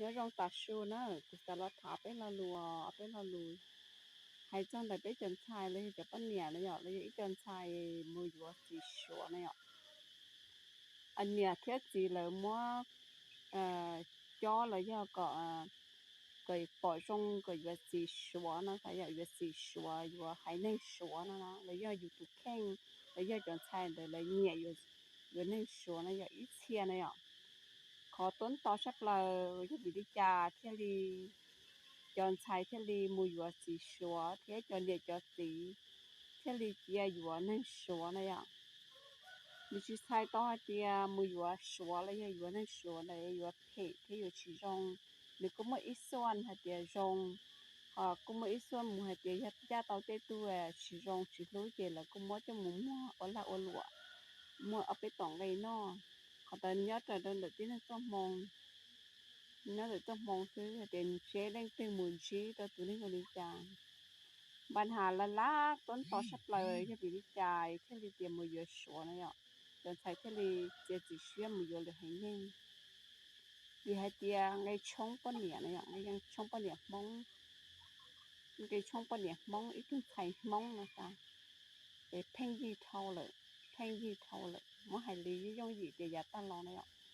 Nyob zoo tas su na, kuv xav los tham peb lo lus, peb lo lus hais txog ntawm peb cov ntxhais los yog cov poj niam na yom, los yog ib co ntxhais mus yuav txiv Suav na yom. Niam thiab txiv lawv muab cob los yog kom, kom pom zoo kom yuav txiv Suav no, yog yuav txiv Suav, yuav haiv neeg Suav no, los yog yus tus kheej, los yog cov ntxhais ntawd lawv nyiam yuav neeg Suav no yog ib txhia na yom. Qhov tuab nto sab plaws yog vim li cas thiaj li cov ntxhais thiaj li mus yuav txiv Suav thiab cov niam cov txiv thiaj li cia yuav neeg Suav na yom. Nws tsis txhais tau hais tias mus yuav Suav los yog yuav neeg Suav ntawd yuav phem thiab yuav tsis zoo. Nws kuj muaj ib xuaj hais tias zoo, ho kuj muaj ib xuaj mus hais tias yog ncaj tau tej tug tsis zoo tsis hlub ces lawv kuj muab coj mus muag ua lag ua luam, muag ob peb tom nqe noj. Qhov ntawd nyob raws rau ntawm tib neeg txoj hmoo, nyob ntawm txoj hmoo xwb hais tias ntseb leej twg mus ntsib rau tus neeg zoo li cas. Npa nhas laj laj tuab nto sab plaws yog vim li cas thiaj li tias mus yuav Suav na yom. Cov ntxhais thiaj li txiav txim siab mus yuav lwm haiv neeg. Vim hais tias nqe tshoob poj niam na yom, nqe tshoob poj niam Hmoob, nqe tshoob poj niam Hmoob ib tug ntxhais Hmoob no tas, es pheej yig dhau lawm, pheej yig dhau lawm, muab hais li yooj yim tias yav tag los na yom.